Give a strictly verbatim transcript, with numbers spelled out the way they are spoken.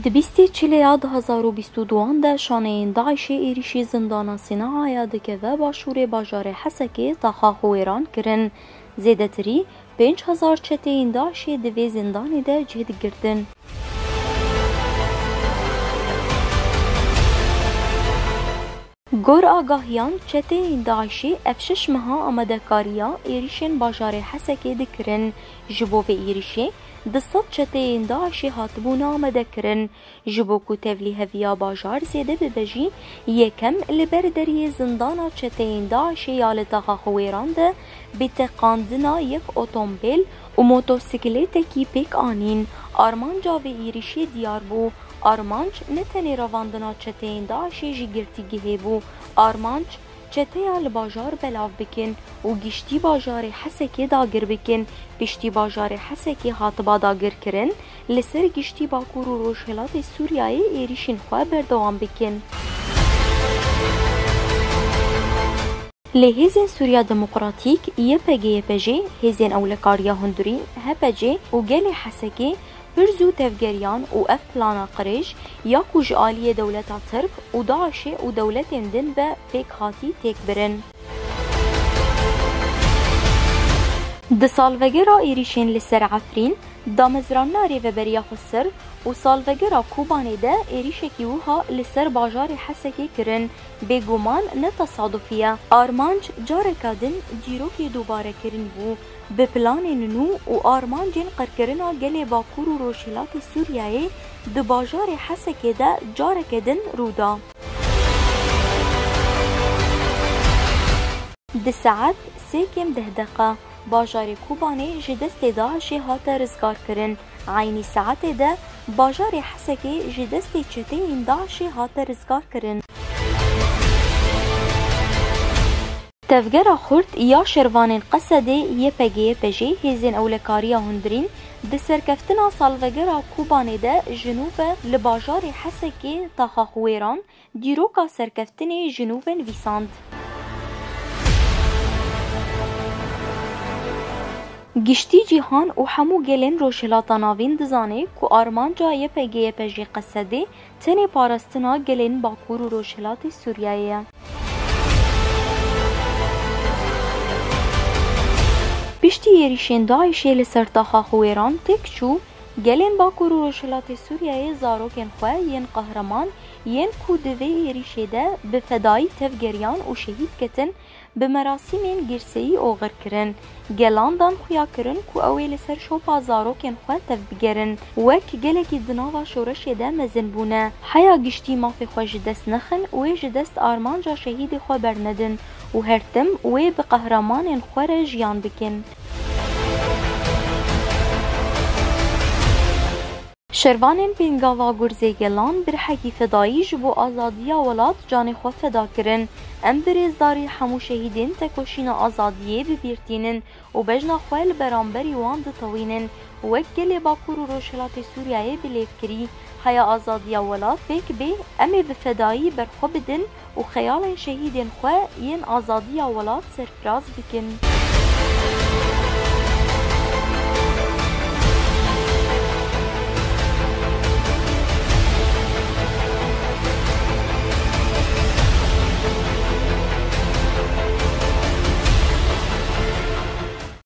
Di bîstê Çileya du hezar û bîst û duan de şaneyên DAIŞê êrîşî zindana Sînaaya di keve başûrê bajarê Hesekê taxa xwe wêran kirin. Zêdetirî pênc hezar çeteyên DAIŞê di vê zindanê de cih digirtin. Gor agahiyan, çeteyên DAIŞê ev şeş meha amadekariya êrîşên bajarê Hesekê dikirin. Ji bo vê êrîşê du sed çeteyên DAIŞê hatibûne amadekirin. Ji bo ku tevlîheviya bajar zêde bibe jî, yekem li ber deriyê zindana çeteyên DAIŞê ya li taxa xwe wêran de bi teqandina yek otomobîl û motosikletekî pêk anîn. Armanca vê êrîşê diyar bû. Armanc ne tenê revandina çeteyên DAIŞê ji girtîgehê bû. Armanc çeteya li bajar belav bikin û giştî bajarê Hesekê dagir bikin. Piştî bajarê Hesekê hatiba dagirkirin, li ser giştî Bakur û Rojhilatê Sûriyeyê êrîşên xwe berdewam bikin. Lê Hêzên Sûriya Demokratîk, Y P G Y P G, Hêzên Ewlekariya Hundirîn, H P C, û gelê Hesekê pir zû tevgeriyan û ev plana qirêj ya ku ji aliyê dewleta Tirk û DAIŞê û dewletên din ve pêk hatî têk birin. Di salvegera êrîşên li ser Efrîn, damezranina Rêveberiya Xweser û salvegera Kobanê de êrîşekî wiha li ser bajarê Hesekê kirin, bêguman ne tesadufî ye. Armanc careke din dîrokê dobarekirin bû, bi planên nû û armancên qirkirina gelê Bakur û Rojhilatê Sûriyeyê di bajarê Hesekê de careke din rû da. Di saet sê kêm deh deqa bajarê Kobanê ji destê DAIŞê hate rizgarkirin. Eynî saetê de bajarê Hesekê ji destê çeteyên DAIŞê hate rizgarkirin. Tevgera xurt ya şervanên Qesedê Y P G Y P G Hêzên Ewlekariya Hundirîn di serkeftina salvegera Kobanê de ji nû ve li bajarê Hesekê taxa xwe wêran, dîroka serkeftinê ji nû ve nivîsand. Giştî cîhan û hemû gelên Rojhilata Navîn dizane ku armanca Y P G Y P G Qesedê tenê parastina gelên Bakur û Rojhilatê Sûriyeyê ye. Piştî êrîşên DAIŞê li ser taxa xwe wêran têk çû, gelên Bakur û Rojhilatê Sûriyeyê zarokên xwe yên qehreman yên ku di vê êrîşê de bi fedayî tevgeriyan û şehîd ketin, bi merasîmên girseyî oxir kirin. Gelan dan xuya kirin ku ew ê li ser şopa zarokên xwe tevbigerin. Wek gelekî di nava şoreşê de mezin bûne, heya giştî mafê xwe ji dest nexin, wê ji dest armanca şehîdê xwe bernedin û her tim wê bi qehremanên xwe re jiyan bikin. Şervanên Pêngava Gurzê Gelan birhekî fedayî ji bo azadiya welat canê xwe feda kirin. Em bi rêzdarî hemû şehîdên tekoşîna azadiyê bi bîr tînin û bejna xwe li beramberî wan ditewînin. Wek gelê Bakur û Rojhilatê Sûriyeyê bi lêv kirî, heya azadiya welat pêk bê, em ê bi fedayî berxwe bidin û xeyalên şehîdên xwe yên azadiya welat serfiraz bikin.